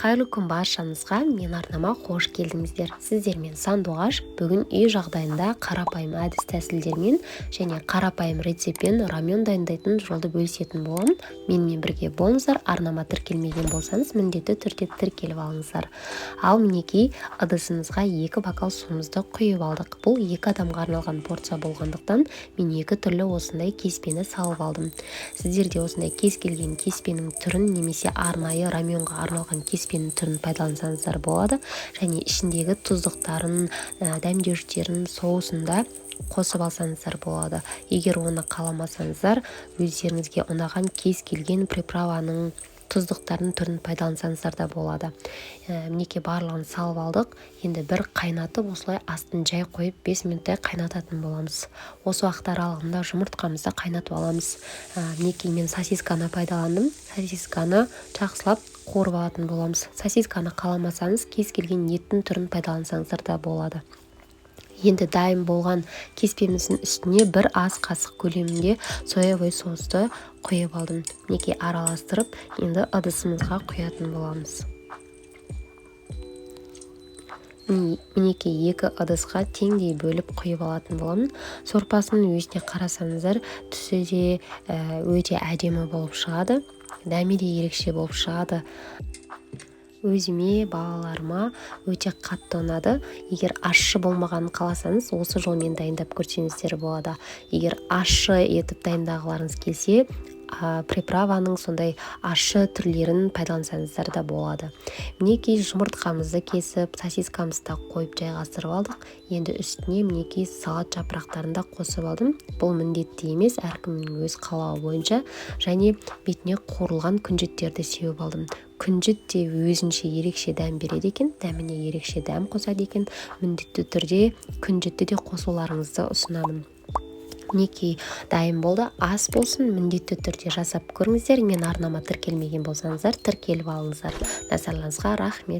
Қайырлы күн баршаңызға! Мен арнама қош келдіңіздер! Сіздермен Сандуғаш. Бүгін үй жағдайында қарапайым әдіс-тәсілдермен және қарапайым рецептпен рамен дайындайтын жолды бөлісетін боламын. Менімен бірге болыңыздар. Арнама тіркелмеген болсаңыз, міндетті түрде тіркеліп алыңыздар. Ал мінекей, ыдысымызға 2 бокал суымызды құйып алдық. Бұл екі адамға арналған порция болғандықтан, мен екі түрлі осындай кеспені салып алдым. Сіздер де осындай кез келген кеспенің түрін немесе арнайы раменға арналған кеспенің түрін пайдалансаңыздар болады және ішіндегі тұздықтарын, дәмдеуіштерін, соусын да қосып алсаңыздар болады. Егер оны қаламасаңыздар, өздеріңізге ұнаған кез келген приправаның, тұздықтардың түрін пайдалансаңыздар да болады. Мінекей, барлығын салып алдық. Енді бір қайнатып, осылай астын жай қойып, 5 минуттай қайнататын боламыз. Осы уақыт аралығында жұмыртқамызды қайнатып аламыз. Мінекей, мен сосисканы пайдаландым. Сосисканы жақсылап қуырып алатын боламыз. Сосисканы қаламасаңыз, кез келген еттің түрін пайдалансаңыздар да болады. Енді дайын болған кеспеміздің үстіне бір ас қасық көлемінде соевый соусты құйып алдым. Мінекей, араластырып, енді ыдысымызға құятын боламыз. Мінекей, екі ыдысқа теңдей бөліп құйып алатын боламын. Сорпасының өзіне қарасаңыздар, түсі де өте әдемі болып шығады, дәмі де ерекше болып шығады. Өзіме, балаларыма өте қатты ұнады. Егер ащы болмағанын қаласаңыз, осы жолмен дайындап көрсеңіздер болады. Егер ащы етіп дайындағыларыңыз келсе, приправаның сондай ащы түрлерін пайдалансаңыздар да болады. Мінекей, жұмыртқамызды кесіп, сосискамызды да қойып, жайғастырып алдық. Енді үстіне, мінекей, салат жапырақтарын да қосып алдым. Бұл міндетті емес, әркімнің өз қалауы бойынша. Және бетіне қуырылған күнжіттерді сеуіп алдым. Күнжіт те өзінше ерекше дәм береді екен, дәміне ерекше дәм қосады екен. Міндетті түрде күнжітті де қосуларыңызды ұсынамын. Мінекей, дайын болды. Ас болсын! Міндетті түрде жасап көріңіздер. Мен арнама тіркелмеген болсаңыздар, тіркеліп алыңыздар. Назарларыңызға рахмет!